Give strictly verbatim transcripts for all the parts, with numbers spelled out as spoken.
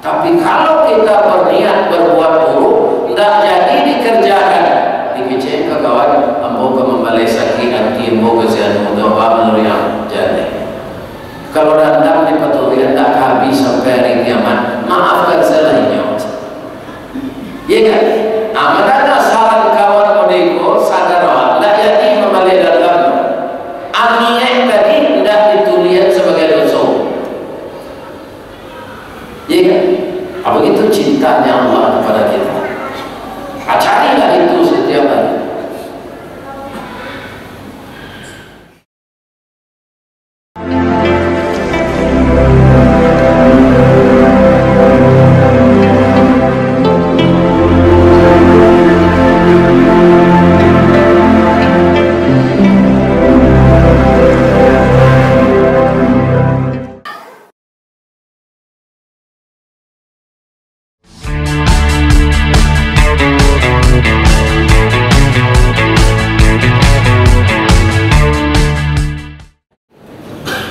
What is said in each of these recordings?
Tapi kalau kita berniat berbuat buruk, ndak jadi dikerjakan, dikecekan ka kawan, ambo ka mambaleh sakik ati ambo ka si anu tu, apa menurut yang jadi. Kalau dandam dipaturuikan, ndak ka habis sampai hari kiamat. Maafkan salah inyo. Iya kan? Ah, mandanga saran kawan model ko, sadar awak, ndak jadi mambaleh dandam. Aniaik tadi ndak ditulian sabagai doso. Iya kan? Ah, begitu cintanya Allah kepada kita. Ah, carilah itu setiap hari.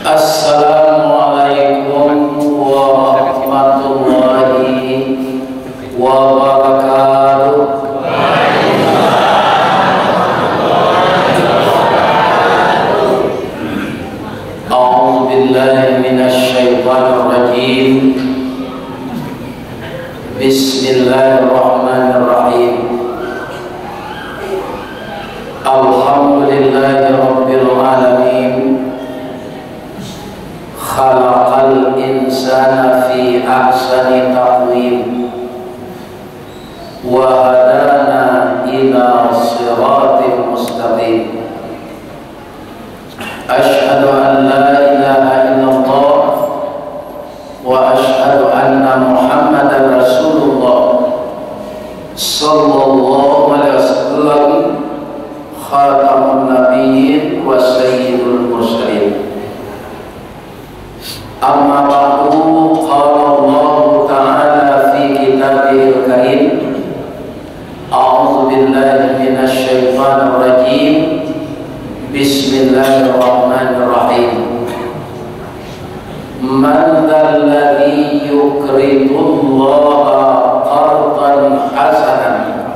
Assalamualaikum warahmatullahi wabarakatuh. A'udzubillahi minasyaitonirrajim. Bismillahirrahmanirrahim. Alhamdulillahirabbil alamin. Khalaqal insana fi ahsani taqwim. Wa hadana ila siratin mustaqim. Asyhadu an la ilaha illallah wa asyhadu anna Muhammadan Rasulullah, sallallahu alaihi wasallam, khatamun nabiyyin wa sayyidul mursalin. Amma ba'du, qala Allahu ta'ala fi kitabihil karim, a'udzu billahi minasy syaithanir rajim. Bismillahirrahmanirrahim. Man dzalladzi yuqridullaha qardan hasanan,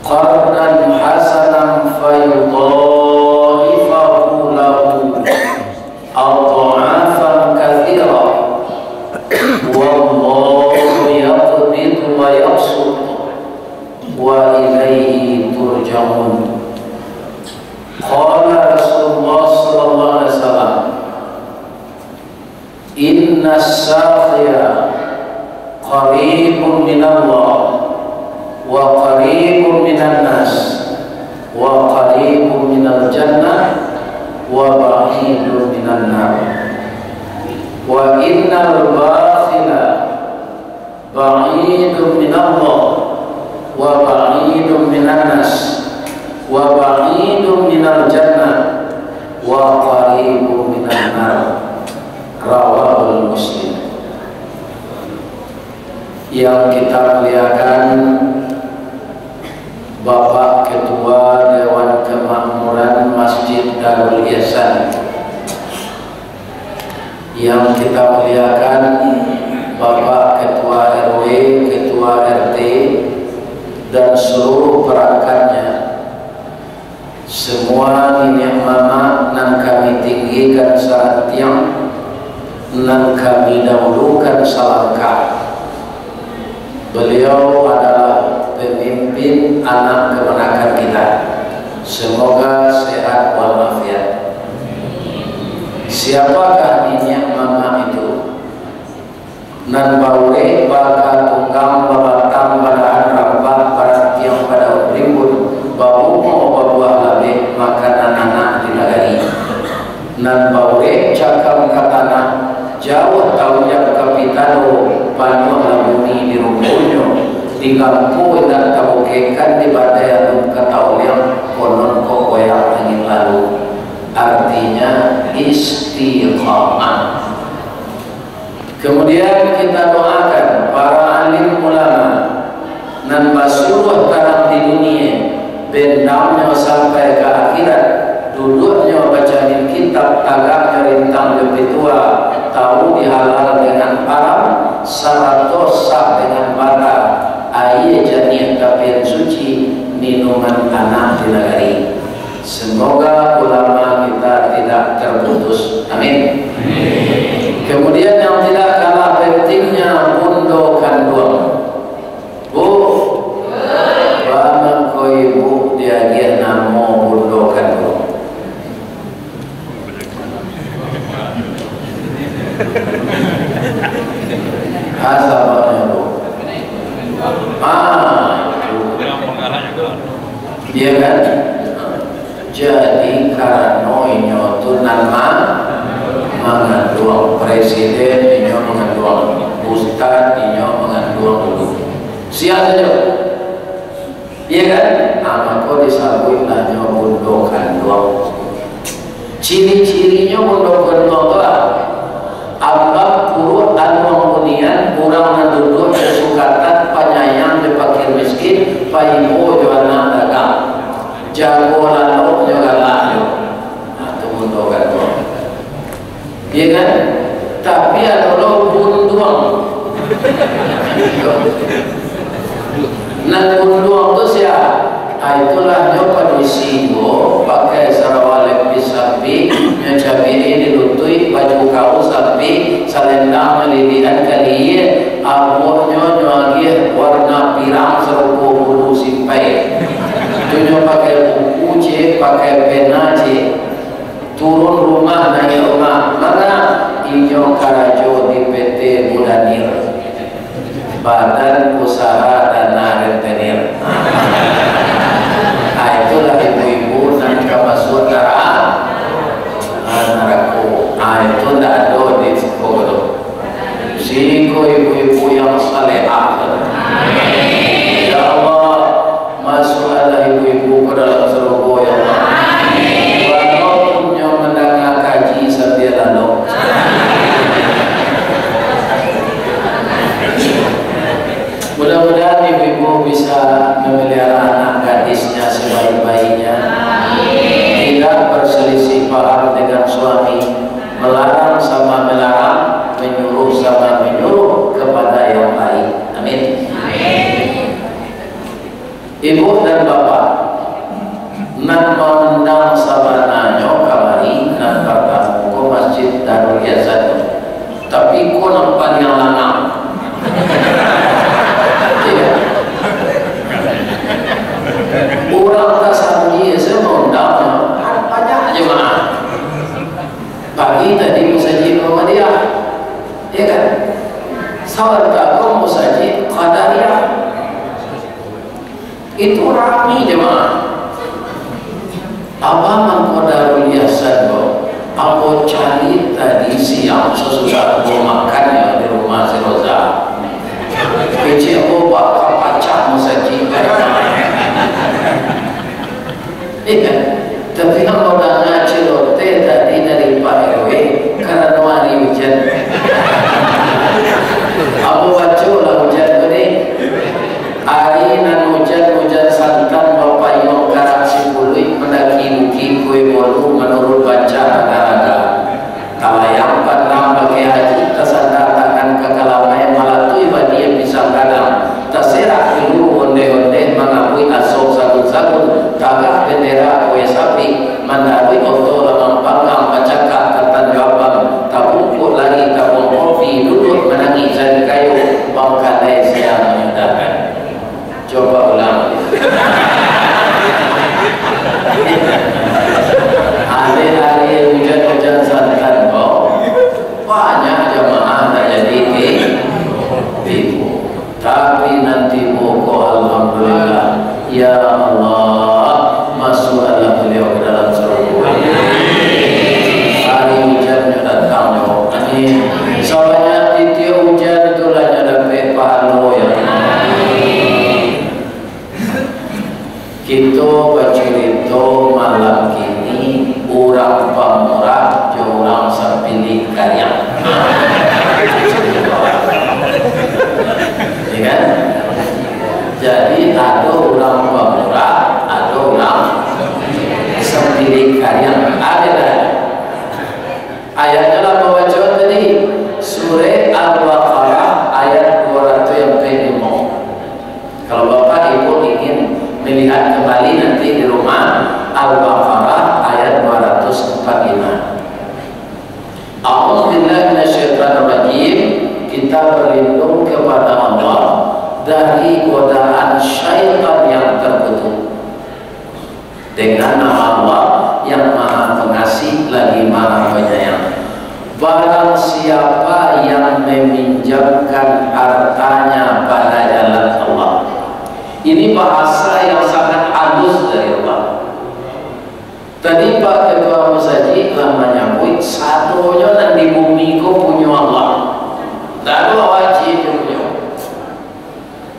qardan hasanan fayudha'ifahu lahu adh'afan katsirah, wallahu yaqbidu wa yabsut, wa ilaihi turja'un. Qala Rasulullah sallallahu alaihi wasallam, innas sakhiya qaribun minallah, wa qaribun minan nas, wa qaribun minal jannah, wa ba'idun minan nar. Wa innal bakhila ba'idun minallah, wa ba'idun minan nas, wa ba'idun minal jannah, wa qaribun minan nar. Rawahul Muslim. Yang kita muliakan, Bapak Ketua Dewan Kemakmuran Masjid Darul Ihsan. Yang kita muliakan, Bapak Ketua R W, Ketua R T, dan seluruh perangkatnya. Semua niniak mamak nan kami tinggikan sarantiang, nan kami dahulukan salangkah. Beliau adalah pemimpin anak kamanakan kita. Semoga sehat walafiat. Siapakah niniak mamak itu? Nan baurek bakatunggang, babatang badahan rampak, barantiang badaun rimbun, babungo babuah labeh, makanan anak di nagari. Nan baurek cakam ka tanah, jauah taunjang ka pitalo, panuahlah bumi di rumbunyo, di gampo indak tabukekkan, di badai alun ka tauliang, konon kok goyang angin lalu. Artinya, istiqamah. Kemudian kita doakan para alim ulama nan basuruah tanam di dunia, bendamnyo sampai ka akhirat, duduknyo bacamin kitab, tagaknyo rintang jo pitua, tahu di halal dengan haram, sarato sah dengan bala, aia janiah tapian suci, minuman anak di nagari. Semoga ulama kita tidak terputus. Amin. Kemudian yang tidak kalah pentingnya, bundo kanduang. Bu, baa mangko ibu diagiah namo bundo kanduang? Ah, sababnyo tu. Ah, itu. Iya kan? Jadi, karano inyo tu nan ma-, manganduang. Presiden inyo manganduang. Ustad inyo manganduang dulu. Sia sajo. Iya kan? Ah, mako disabuiklah nyo bundo kanduang. Ciri-cirinyo bundo kanduang tu lah, ambak puruak aluang bunian, urang nan duduak jo sukatan, panyayang jo pakir miskin, paibo jo anak dagang, jago lalok jo galak jo. Nah, tu bundo kanduang. Iya kan? Tapi ado lo bunduang. Nan bunduang tu sia? Ah, itulah nyo padusi juo, pakai sarawa lepis sampik, nyo cabiak di lutuik, baju kaus sampik, salendang malilian kalia, abuahnyo nyo agiah warna pirang sarupo bulu simpai. Tu nyo pakai buku ciek, pakai pena ciek. Turun rumah, naiak rumah. Manga? Inyo karajo di P T Budanir, Badan Usaha Dana Rentenir. Ah, itulah ibu-ibu nan ka masuak nara-, ah, narako. Ah, itu ndak ado di siko tu. Siko ibu-ibu yang salehah. Ya Allah, masuakkanlah ibu-ibu ka dalam sarugo, ya Allah. Walaupun nyo mandanga kaji sambia lalok. Mudah-mudahan ibu-ibu bisa memelihara anak gadisnya sebaik-baiknya. Tidak berselisih paham dengan suami. Melarang sama melarang, menyuruh sama menyuruh kepada yang baik. Amin. Ibu dan Bapak, nan maundang sabananyo kamari, nan partamo ko Masjid Darul Ihsan. Tapi ko nan paliang lanang. Iya. Urang Tasanggi sajo maundang, banyak jamaah. Pagi tadi Masajik Muhammadiyah, ya kan? Sabanta ko Masajik Qadariyah. Itu rami jamaah. Abah mangko Darul Ihsan ko, ambo cari tadi siang sasudah ambo makan yo di rumah si Roza. Kecek ambo baka pacah Masajik. Iya, tapi ambo danga celoteh tadi dari Pak R W, karano ari ujan. Ambo baco lah ujan tu ni. Ari nan ujan-ujan santan bapayuang karak sipuluik mandaki bukik Kue Bolu manurun banca raga-raga. Talayang pandang pakai aji, tasanda berlindung kepada Allah dari godaan syaitan yang terkutuk. Dengan nama Allah yang Maha Pengasih lagi Maha Penyayang. Barang siapa yang meminjamkan hartanya pada jalan Allah. Ini bahasa yang sangat halus dari Allah. Tadi Pak Ketua Masajik lah manyabuik, sadonyo nan di bumi ko punyo Allah. Ndak ado wajib punyo.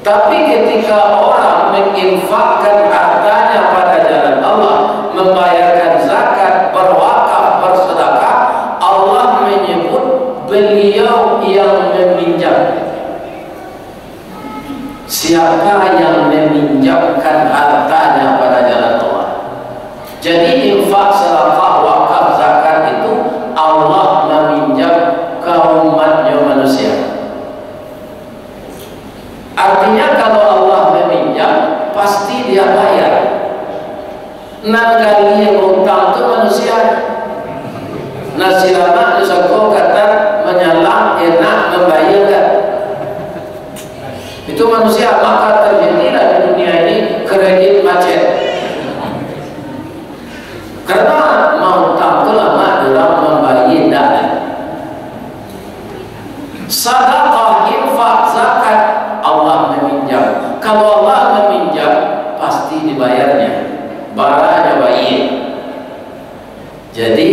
Tapi ketika orang menginfakkan hartanya pada jalan Allah, membayarkan zakat, berwakaf, bersedekah, Allah menyebut beliau yang meminjam. Siapa yang meminjamkan hartanya pada jalan Allah? Jadi infak, sedekah, wakaf, zakat itu Allah meminjam ka umatnyo manusia. Artinya kalau Allah meminjam, pasti Dia bayar. Nan gali utang tu manusia. Nasi lamak disangko kata manyalang, enak mambayar kan. Itu manusia, maka terjadilah di dunia ini kredit macet. Karena mautang tu lamak urang mambayar dah. Sadakah, infak, zakat, Allah meminjam. Kalau Allah meminjam, pasti dibayarnya. Bara nyo bayia. Jadi,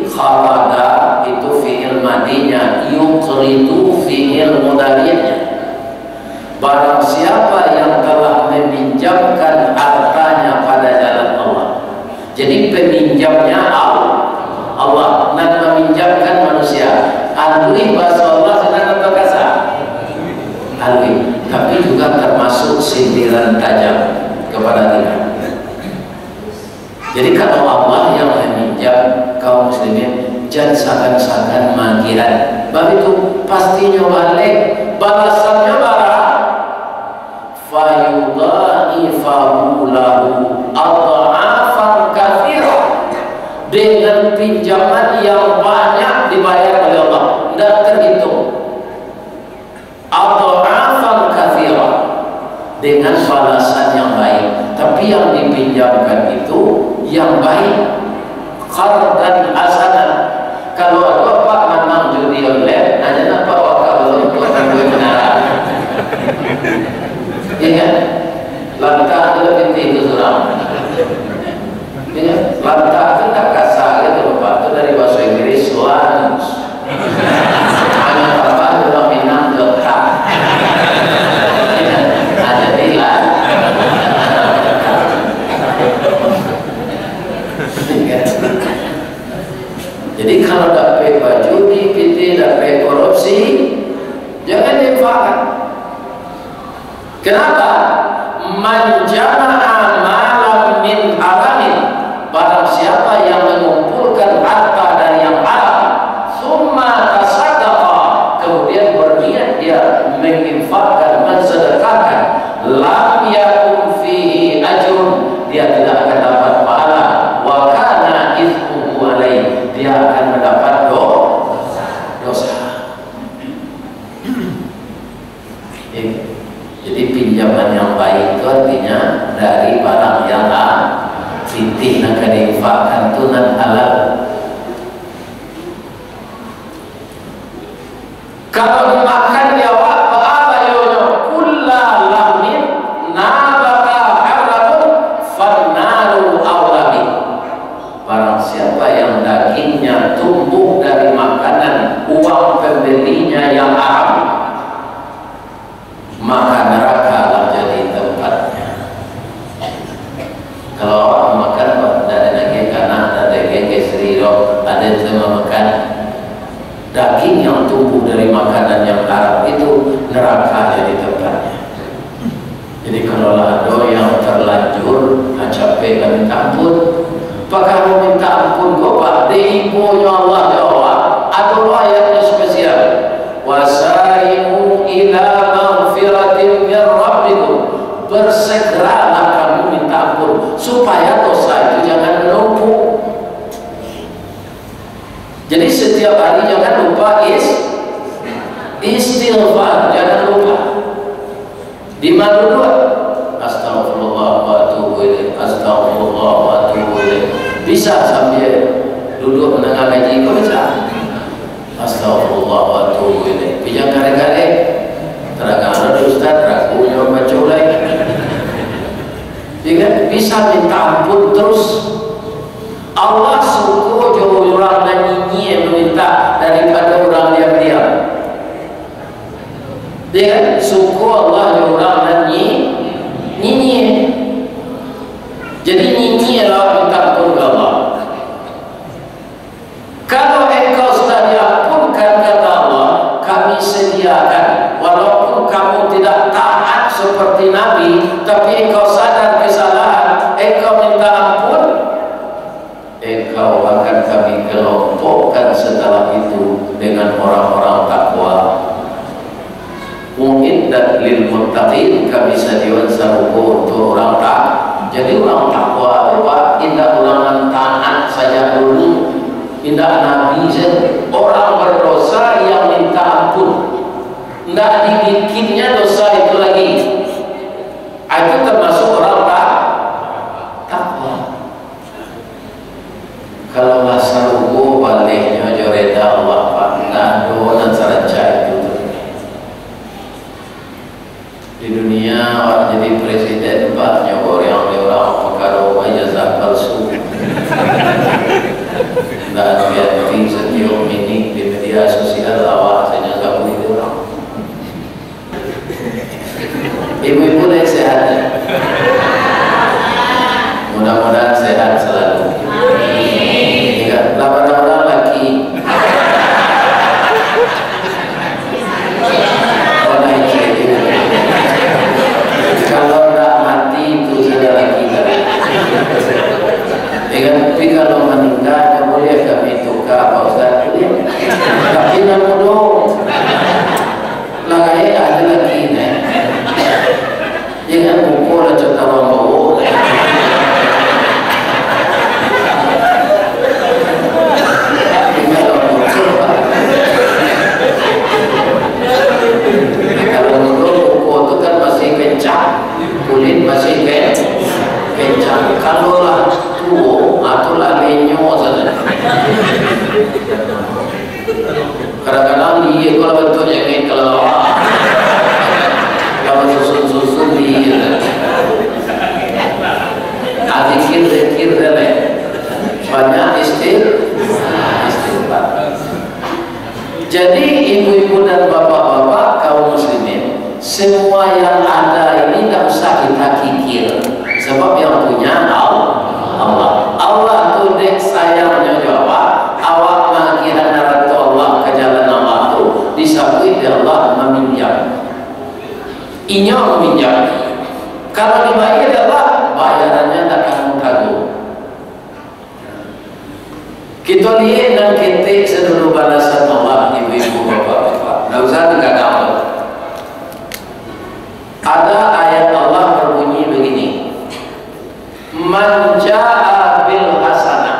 qarada itu fi'il madinya, yuqridu fi'il mudari'nya. Barang siapa yang telah meminjamkan hartanya pada jalan Allah. Jadi, peminjamnya Al-, Allah, nan meminjamkan manusia. Aluih bahaso Allah, senang atau kasar? Aluih. Tapi juga termasuk sindiran tajam kepada kita. Jadi, kalau Allah yang meminjam, kaum muslimin, jan sagan-sagan maagiahan. Baitu, pastinyo baleh. Balasannyo bara? Fayudha'ifahu lahu adh'afan katsirah. Dengan pinjaman yang banyak dibayar oleh Allah, ndak terhitung. Adh'afan katsirah, dengan balasan yang baik. Tapi yang dipinjamkan itu yang baik. Qardan hasanan. Kalau ado apak manang judi online, aja nampak wakaf dulu, buat tangguang benar. Iya kan? Lantak tu lah pintu itu surang. Iya, lantak tu tak kasar gitu, Bapak. Tu dari bahasa Inggris, lunch. Hanya tambah urang Minang, letak. Iya, nah, jadilah. Jadi, kalau dapek bajudi, pitih, dapek korupsi, jangan diinfakkan. Kenapa? Man jama'a malan min haramin, barang siapa yang mengumpulkan harta dari yang haram, summa tasaddaqa, kemudian berniat dia menginfakkan, mensedekahkan, lam yakun fihi ajrun, dia tidak akan dapat pahala, wa kana itsmuhu alaih, dia akan mendapat do-, dosa. Jadi, pinjaman yang baik itu artinya dari barang yang ha-, pitih nan ka diinfakkan tu nan halal. Kalau dimakan di awak, baa bayonyo? Kulla lahmin nabata haramun fannaru aula bih. Barang siapa yang dagingnya tumbuh dari makanan uang pembelinya yang haram, maka neraka lah jadi tempatnya. Kalau awak makan, Pak, ndak ado lagi kanak, ndak ado lagi istri, doh, ado yang makan. Daging yang tumbuh dari makanan yang haram itu, neraka jadi tempatnya. Jadi, kalau lah ado yang terlanjur, ha, capek lah minta ampun. Pakaro minta ampun ko, Pak, diibonyo Allah jo awak, ado lo ayatnyo spesial. "Wasari'u ila maghfiratin min rabbikum." Bersegeralah kamu minta ampun, supaya dosa itu jangan menumpuk. Jadi, setiap hari jangan lupa is-, is- Istighfar, jangan lupa. Di ma duduak, "Astagfirullah wa atubu ilaih, astagfirullah wa atubu ilaih." Bisa sambia duduak mandanga ngaji ko bisa. "Astagfirullah wa atubu ilaih." Pi jan kareh-kareh. Taragak lah dek ustaz, ragu nyo baco lai. Ya kan? Bisa minta ampun terus. Allah suko jo urang nan nyinyia maminta daripado urang diam-diam. Ya kan? Suko Allah jo urang nan nyi-, nyinyia. Jadi, nyinyia lah minta ampun ka Allah. Kalau engkau sudah diampunkan, kata Allah, Kami sediakan, walaupun kamu tidak taat seperti Nabi, tapi engkau sadar kesalahan, engkau minta ampun, engkau akan Kami kelompokkan setelah itu dengan orang-orang takwa. Uiddat lil muttaqin, Kami sadiakan sarugo untuak urang ta-, jadi urang takwa tu, Pak, indak urang nan taat sajak dulu, indak nabi sajo. Orang berdosa yang minta ampun, indak dibikinnya dosa itu lagi. Ah, itu termasuk orang ta-, takwa. Kalau lah sarugo balehnyo jo reda Allah, Pak, ndak ado nan sarancak itu tu. Di dunia, awak jadi presiden, Pak, nyo goreang dek urang pakaro ijazah palsu. Ndak ganti-ganti, satiok minik di media sosial, awak sajo sabuik dek urang. Ibu-ibu lai sehat, ya? Mudah-mudahan sehat selalu. Amin. Iya, lah bara urang laki. Oh, naik sajo. Kalau ndak mati, itu sajo laki tadi. Ya kan? Tapi kalau maningga, ndak buliah kami tukar, Pak Ustaz, buliah. Tapi nan mudo. Lah, eh, ado lagi, neh. Jangan pukul lah, cok, taruang bau. Tinggal lah pukul, Pak. Kalau dulu pukul tu kan masih kencang, kulit masih ken-, kencang. Kalau lah tuo, ah, tu lah lenyo sajo. Kadang-kadang dia ko lah bantuak jengek kalau awak. Kalau susun-susun dia. Ah, zikir, zikir, deh. Banyak istir-, istighfar. Jadi, ibu-ibu dan bapak-bapak, kaum muslimin, semua yang ada ini ndak usah kita kikir, sabab yang punya Al-, Allah. Allah tu dek sayangnyo jo awak, awak maagiahan arato Allah ka jalan Allah tu, disabuik dek Allah maminjam. Inyo maminjam. Kalau dibayia dek Allah, bayarannyo ndak tanggung-tanggung. Kito liek nan ketek sadulu balasan Allah, ibu-ibu, bapak-bapak. Ndak usah digadang. Ada ayat Allah berbunyi begini, "Man jaa bil hasanah."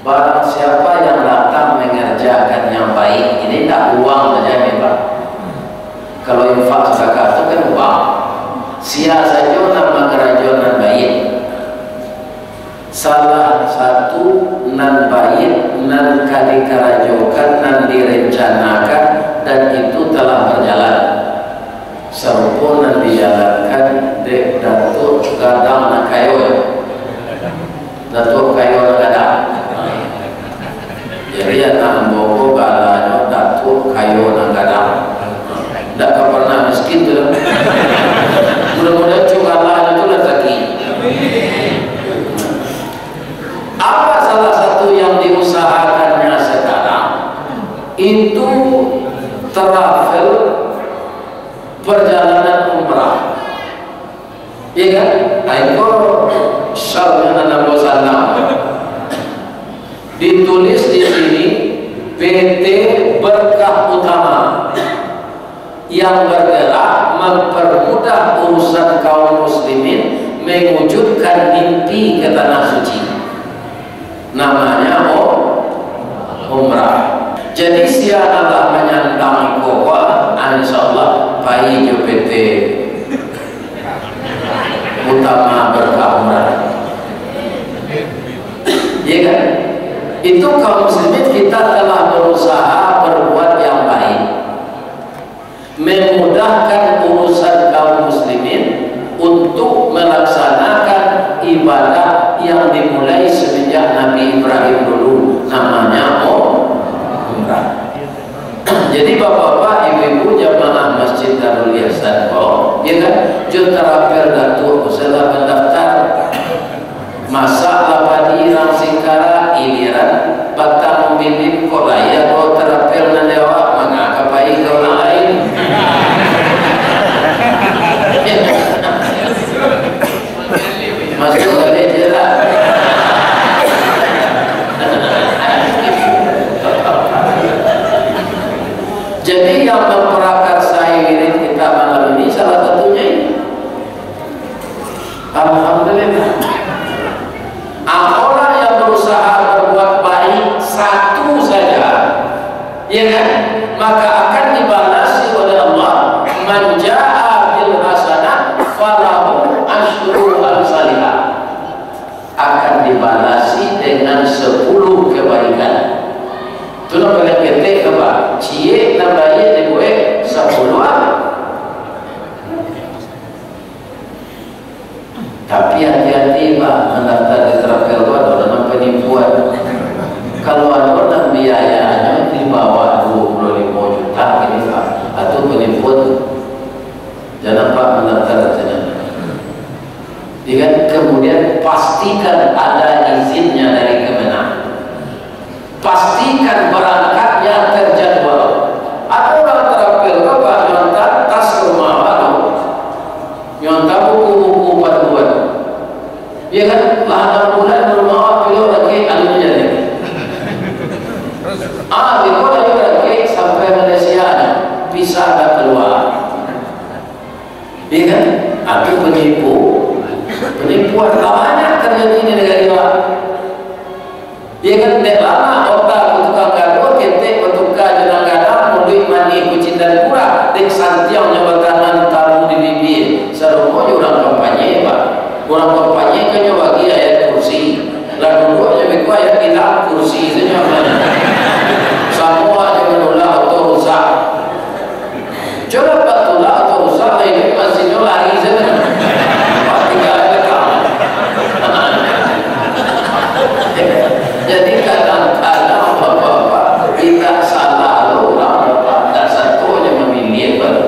Barang siapa yang datang mengerjakan yang baik, ini ndak uang saja, ini, Pak. Kalau infak sedekah tu kan uang. Sia sajo nan mangarajokan nan baik. Salah satu nan baiak nan ka dikarajokan, nan direncanakan, dan itu telah berjalan, sarupo nan dijalankan dek Datuak Gadang nan kayo, Datuak Kayo nan Gadang. Jadi, anak ambo ko galanyo Datuak Kayo Nan Gadang. Ndak ka parnah miskin tu lah. Mudah-mudahan cuma galanyo tu lah rezeki. Apa salah satu yang diusahakannya sekarang? Itu travel perjalanan umrah. Iya kan? Nah, itu syalnya nan ambo sanang. Ditulis di sini, P T Berkah Utama yang bergerak mempermudah urusan kaum muslimin mewujudkan mimpi ke Tanah Suci. Namanya um-, umrah. Jadi, sia nan lah manyam-, Tang iko ko, ah, insyaallah pai jo P T Utama Berkah Murah. Iya kan? Itu kaum muslimin, kita telah berusaha berbuat yang baik, memudahkan urusan kaum muslimin untuk melaksanakan ibadah yang dimulai semenjak Nabi Ibrahim dulu, namanya umrah. Jadi, bapak-bapak, ibu-ibu, jamaah Masjid Darul Ihsan ko, ya kan, jo tarapel Datuak ko, salah mandaftar. Masak lah padi rang singkarak, iliran batang umbilin, kok lai ado tarapel nan di awak, manga ka pai ka urang lain. Masuk balik je lah. Jadi, yang memprakarsai wirid kita malam ini salah satunya ini. Alhamdulillah. Ah, orang yang berusaha berbuat baik satu saja, ya kan? Maka akan dibalasi oleh Allah, "Man jaa bil hasanah falahu asyru amsaliha." Akan dibalasi dengan sepuluh kebaikan. Tu nan paling ketek apa? Ciek nan baiak dibuek sepuluh ah. Tapi hati-hati, Pak, mandaftar di tarapel tu ado nan penipuan. Kalau ado nan biayanyo di bawah dua puluh lima juta kini, Pak, itu penipuan. Jangan, Pak, mandaftar di sana. Ya kan? Kemudian pastikan ada izinnya dari Kemenag. Pastikan berangkatnya terjadwal. Ado urang tarapel ko, Pak, nyontak tas rumah awak tu. Nyontak buku-buku panduan. Ya kan? Lah anam bulan rumah awak, pilo lagi alun jadi. Ah, iko lagi lagi sampai Malaysia, bisa dah keluar. Ya kan? Itu penipu. Penipuan banyak terjadi di negara luar. Ya kan? Dek lama otak tukang gaduah, ketek batuka jo nan gadang, muluik manih kucindan kurang, dek santiang nyo batanam tabu di bibia. Sarupo jo urang kampanye, Pak. Urang kampanye kan nyo bagi ayat kursi. Lah duduak nyo beko ayat hilang, kursi sajo aman. Samo ajo manulak oto rusak. Coba patulak atau usah lah, ini masih nyo lari saja. Wah, tinggal aja kamu. Jadi kadang-kadang bapak-bapak tidak salah lo, orang bapak tak satu aja memilih baru.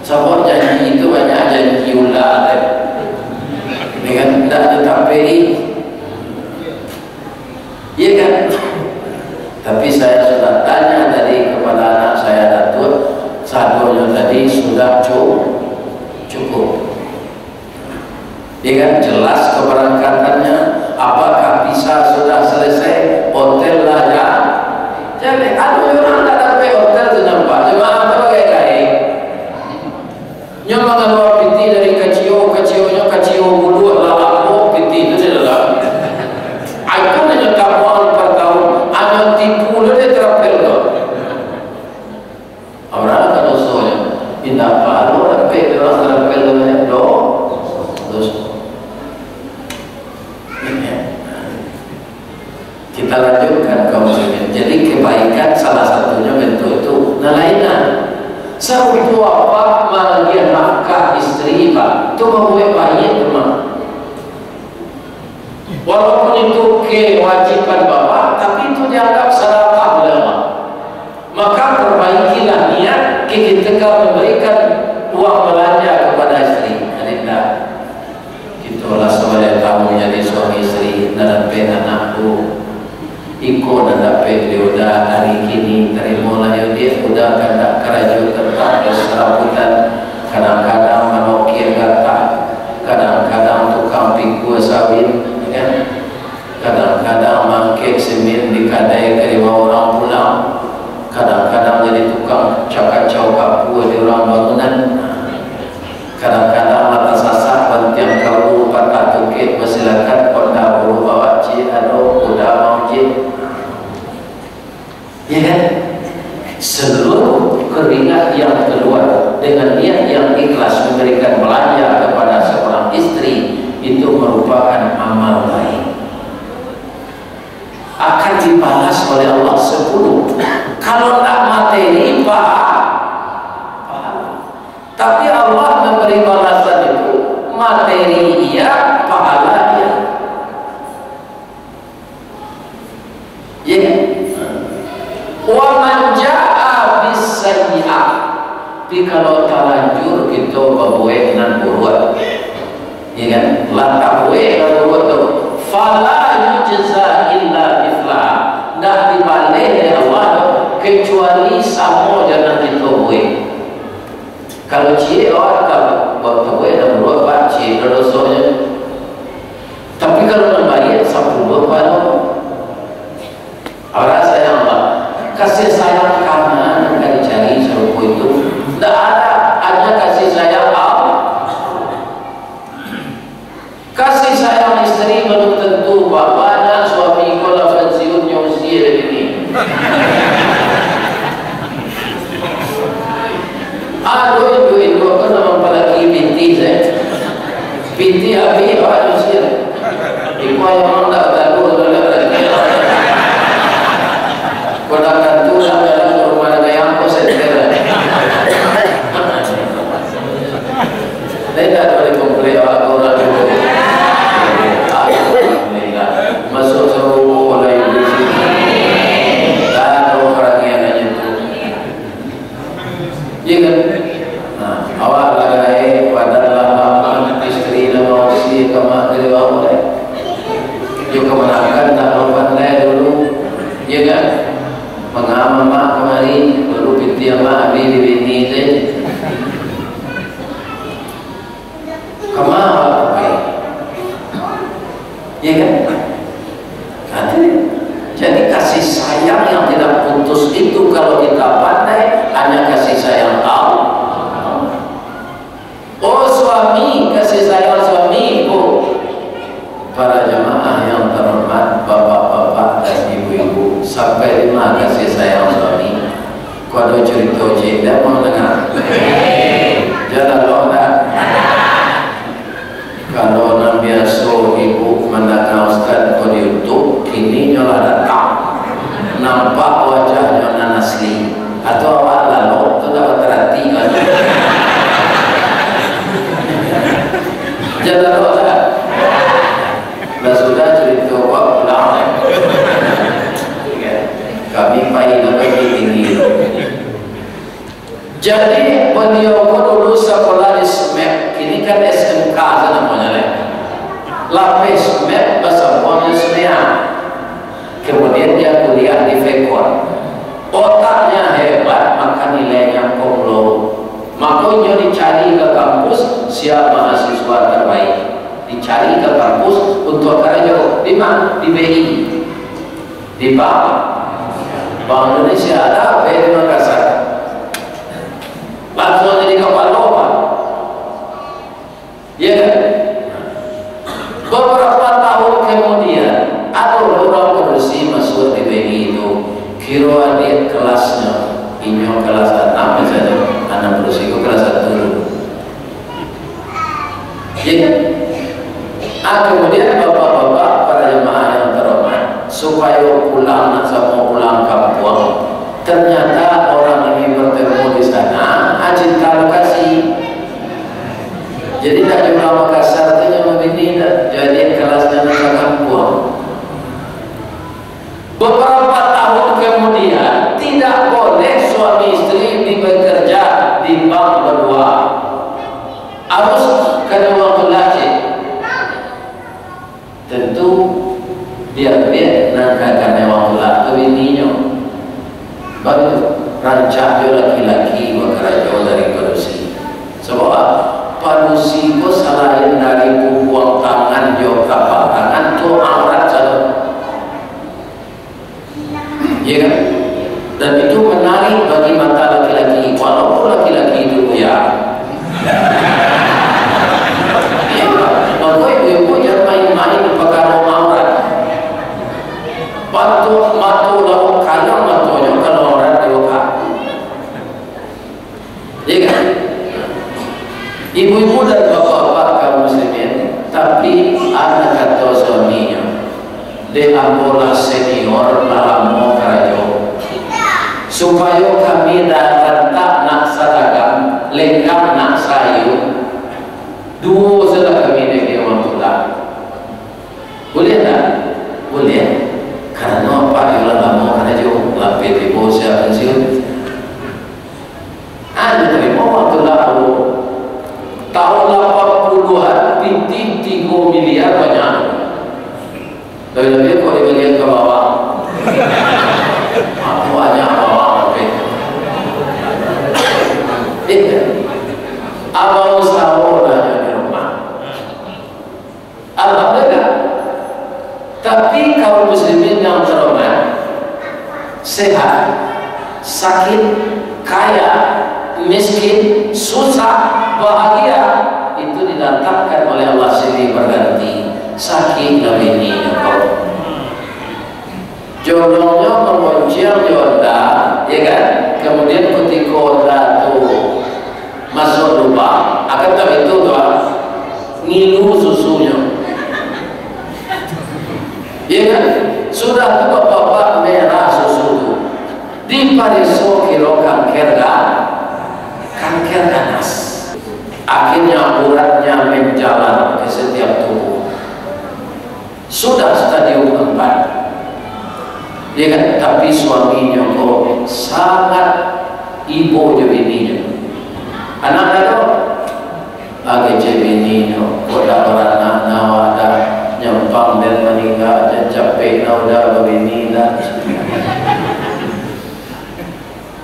Sabab janji itu banyak janji ular deh. Dengan tidak ditampeli. Iya kan? Tapi saya sudah tanya tadi kepada anak saya, Datuk, sadonyo tadi sudah cu-, cukup. Iya kan? Jelas keberangkatannya. Apakah visa sudah selesai? Hotel lah ya. Jadi, anu, orang tak dapat hotel tu nampak. Jemaah tu bagai-bagai. Nyo mangalua pitih dari kacio, kacionyo kacio buluah lah lambok pitih tu di dalam. Aku nanyo tamuang per tahun, anyo tipu lo dia terapel tu. Orang ka dosonyo, indak palo dapek di orang terapel tu, do, doso. Kita lanjutkan, kaum muslimin. Jadi, kebaikan salah satunya bentuk itu. Nah, lainnya, sarupo apa maagiah nafkah isteri, Pak, tu mambuek baiak tu, Mak. Walaupun itu kewajiban bapak, tapi itu dianggap sadakah oleh Allah. Maka perbaikilah niat ketika memberikan uang belanja kepada isteri. Jadi, indak. Kito lah sabaleh tamu jadi suami isteri, nan dapek anak tu. Iko nan dapek di Uda hari kini, tarimolah yo, Diak. Uda kandak karajo tatap jo sarabutan, kadang-kadang manokia gatah, kadang-kadang tukang pikua sawit, ya kan? Kadang-kadang maangkek simin di kadai ka dibawa urang pulang, kadang-kadang jadi tukang kacau-kacau kapua di urang bangunan. Kadang-kadang lah tasasak, bantiang kabu patah tungkek, basilakan, Honda buruak awak, Cik, ado Uda mauji. Seluruh keringat yang keluar dengan niat yang ikhlas memberikan belanja kepada seorang istri itu merupakan amal baik. Akan dibalas oleh Allah sepuluh. Kalau ndak materi, pa-, pahala. Tapi Allah memberi balasan itu, materi iya, pahala iya. Ya. Wa man jaa bis sayyi'ah. Tapi kalau talanjur kito babuek nan buruak, ya kan? Lah tabuek nan buruak tu, fala yujza illa mithlaha. Ndak dibaleh dek Allah tu, kecuali samo jo nan kito buek. Kalau ciek awak ka ba-, tabuek nan buruak, Pak, ciek dosonyo. Tapi kalau nan baiak, sapuluah pahalo. Alah sayang, Pak. Kasih sayang ka ma nan ka dicari sarupo itu? Ndak ada, hanya kasih sayang Allah. Kasih sayang istri belum tentu, Pak. Banyak suami ko lah pensiun nyo usia dari ni. Aduh, ibu-ibu ko nak mampalaki binti sajo. Binti abih, awak usia. Iko yang orang tak tahu, kalau dah berarti. Kau dah tentu lah dalam rumah dengan yang kau setel. Saya tak boleh komplain awak orang dulu. Alhamdulillah. Masuk surga lah ibu sini. Tak ada orang yang hanya tu. Iya kan? Nah, awak lah gaek, badan lah lapang, istri lah mau si, kamak dari bawah, eh. Yo kamanakan tak mau pandai dulu. Iya kan? Mangama mak kamari, lalu piti amak ambil di bini tu. Kama awak pai? Ya kan? Ada. Jadi, kasih sayang yang tidak putus itu, kalau kita pandai, hanya kasih sayang Allah. Oh suami, kasih sayang suami, oh. Para jamaah yang terhormat, bapak-bapak dan ibu-ibu, sampai di ma kasih sayang suami? Ko ado curito ciek, dak mau danga? Jalan lo dak? Kalau nan biaso ibu mandanga ustaz ko di YouTube, kini nyo lah datang. Nampak wajahnyo nan asli. Atau awak lalok tu dak batarati kan? Jalan lo dak? Lah sudah curito ko pulang, eh. Kami pai lah pai tinggi tu. Jadi, baliau ko dulu sakolah di SMEP, kini kan S M K sajo namonyo, leh. Lapeh SMEP basambuang jo SMEA. Kemudian dia kuliah di Fekon. Otaknya hebat, maka nilainya kom lo. Mako inyo dicari ka kampus, sia mahasiswa terbaik. Dicari ka kampus untuak karajo. Di ma? Di B I. Di bank. Bank Indonesia, ado bank di Makassar. Langsung jadi kapalo bank. Ya kan? Beberapa tahun kemudian, ado urang padusi masuak di B I tu. Kiro adiak kelasnyo, inyo kelas anam misalnyo, anak padusi ko kelas satu dulu. Ya kan? Ah, kemudian bapak-bapak, para jamaah yang terhormat, supayo pulang, nak samo pulang kampuang, ternyata orang ini bertemu di sana, ah, cinta lokasi. Jadi, dak cuma Makassar tu yang begini, dak. Jadi, kelasnya nak kampuang. Beberapa tahun kemudian, tidak boleh suami istri ini bekerja di bank berdua. Harus kena uang tunai. Tentu, biar-biar nan ka kanai uang tunai tu bininyo. Baru rancak jo laki-laki bakarajo dari padusi. Sabab padusi ko salain dari pungguang tangan jo tapak tangan tu aurat sajo. Iya kan? Dan itu menarik bagi mata laki-laki, walaupun laki-laki itu buyar. Iya, mako ibu-ibu jangan main-main pakaro aurat. Mato, mato lauk kanyang matonyo kalau aurat dibuka. Ibu-ibu dan bapak-bapak kaum muslimin, tapi ado kato suaminyo, "Dek ambo lah senior, lah lamo karajo. Supayo kami dah rantak nak sadagang, lenggang nak sayua, duo sajolah kami dek urang tuo." Buliah tak? Buliah. Karano apak iyo lah lamo karajo, lah tibo usia pensiun. Ado tarimo urang tuo. Taun lapan puluahan, pitih tigo miliar banyak. Labiah-labiah kok dibagian ka bawah. Apo banyak bawah, oke. Iya. Abang usaho lah di rumah. Alhamdulillah. Tapi kaum muslimin yang terhormat, sehat, sakit, kaya, miskin, susah, bahagia, itu didatangkan oleh Allah silih berganti. Sakik lah bininyo ko. Jolongnyo mangonciang jo onda, ya kan? Kemudian kutiko onda tu masuak lubang, akan tak itu tu, ah, ngilu susunyo. Ya kan? Sudah tu bapak-bapak merah susu tu. Dipareso kiro kanker ga-, kanker ganas. Akhirnya uratnya menjalar ke setiap tubuh. Sudah stadium empat. Ya kan? Tapi suaminyo ko sangat ibo jo bininyo. Anak ado? Agecek bininyo, kok dak baranak, nyawa dah nyampang dan maningga, jan capek nah udah babini dah.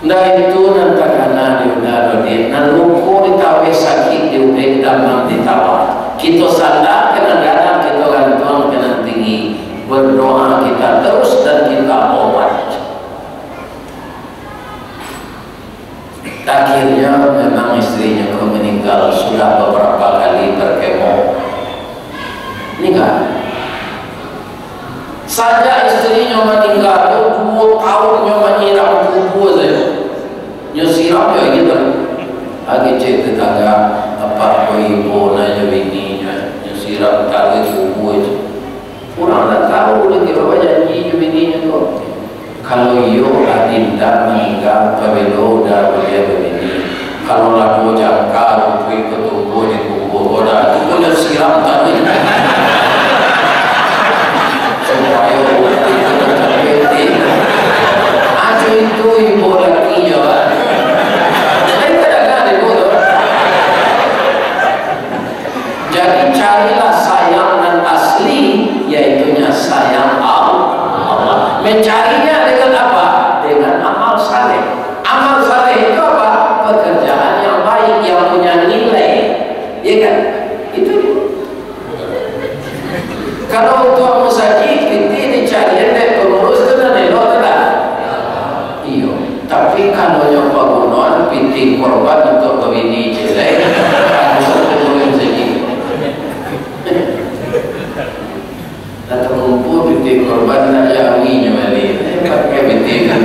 Ndak itu nan takana di udah dodin, nan luko ditaweh sakik di ubek damam ditawa. Kito sandak ka nan gadang, kito gantuang ka nan tinggi. Berdoa kita terus dan kita obat. Akhirnya memang istrinyo ko meninggal sudah beberapa kali berkemo. Meninggal. Sajak istrinyo maningga tu, duo taun nyo manyiram kubua sajo. Nyo siram jo aia tu. Agecek tetangga, "Apak ko ibo nah jo bininyo, nyo siram taruih kubua tu." Urang ndak tahu, dikiro bajanji jo bininyo tu. Kalau iyo, adinda maningga pabilo udah buliah babini. Kalau lah duo jangka rumpuik ko tumbuah di kubua ko, dah tu pun dah siram tadi. Supayo rumpuik ko tacapai. Acu itu ibo laki jo, ah. Lain kadang-kadang ibo tu. Jadi, carilah sayang nan asli, yaitunya sayang Allah. Mencarinya dengan apa? Dengan amal saleh. Amal saleh itu apa? Pekerjaan yang baik, yang punya nilai. Iya kan? Itu dia. Kalau untuak musajik, pitih dicari dek pengurus tu nan elok tu lah. Iyo, tapi kalau nyo pagunoan pitih korban untuak babini ciek lai, ado pengurus musajik. Lah takumpua pitih korban, nak jawi nyo baliak. Eh, pakai pitih kan.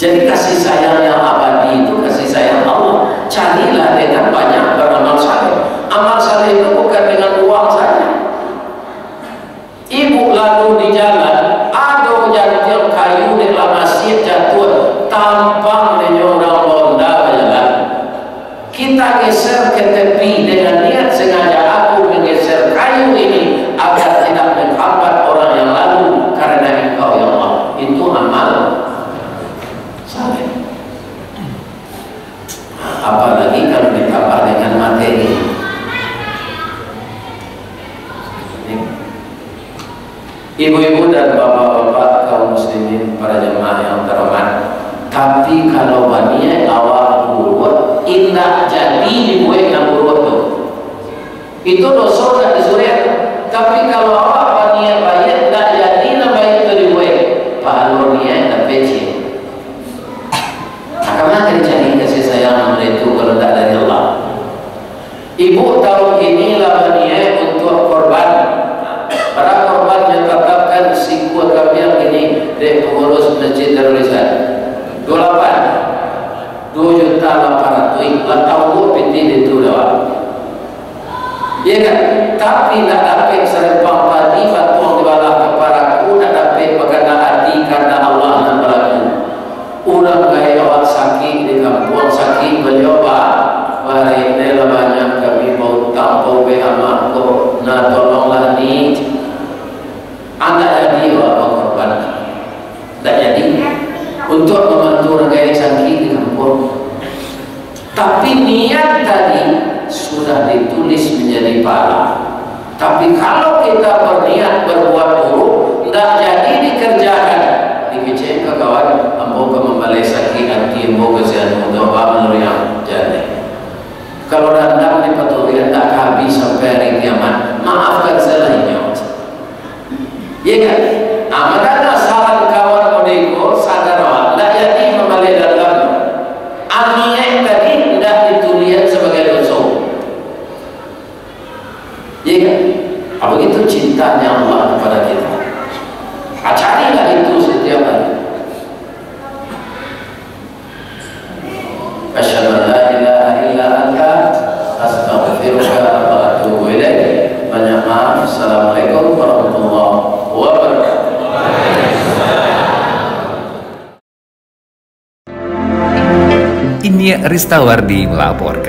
Jadi, kasih sayang yang abadi itu kasih sayang Allah. Carilah dengan banyak beramal saleh. Amal saleh itu bukan dengan uang saja. Ibu lalu di jalan, ado jantiang kayu dek lah masiak jatuah, tampang dek nyo urang baonda bajalan. Kita geser ke tepi dengan niat sengaja, aku menggeser kayu ini agar tidak menghambat orang yang lalu karena Engkau, ya Allah. Itu amal saleh. Apalagi kalau ditambah dengan materi. Ibu-ibu dan bapak-bapak, kaum muslimin, para jamaah yang terhormat, tapi kalau baniat awak buruak, indak jadi dibuek nan buruak tu. Itu doso indak disuruah. Tapi kalau awak baniat baiak, indak jadi nan baiak tu dibuek, pahalo niat dapek ciek. Nah, kama ka dicari kasih sayang nan model tu kalau indak dari Allah? Ibu taun kini lah baniat untuak korban. Bara korban nyo tatapkan, sikua kambiang kini dek pangurus Tapi ndak dapek sarempang padi batuang dibalah ka paraku, ndak dapek bakana ati kandak Allah nan balaku. Urang gaek awak sakik di kampuang, sakik baliau ba-, barek, lah banyak kami bautang ka ubek amak ko, nah tolonglah ni. Andak jadi awak bakorban. Ndak jadi. Untuak mambantu urang gaek sakik di kampuang. Tapi niat tadi sudah ditulis manjadi pahala. Tapi kalau kita berniat berbuat buruk, ndak jadi dikerjakan, dikecek ka kawan, ambo ka mambaleh sakik ati ambo ka si anu tu, apo manuruik ang? Jadi. Kalau dandam dipaturuik, ndak ka habis sampai hari kiamat. Maafkan salah inyo. Iya kan? Nah, makana saran kawan model ko, sadar awak, ndak jadi mambaleh dandam. Aniayo tadi ndak ditulian sabagai doso. Iya kan? Nah, begitu cintanya Allah kepada kita. Ah, carilah itu setiap hari. Asyhadu an la ilaha illa anta, astaghfiruka wa atubu ilaik. Banyak maaf. Assalamualaikum warahmatullahi wabarakatuh. Iniak Ristawardi melapor.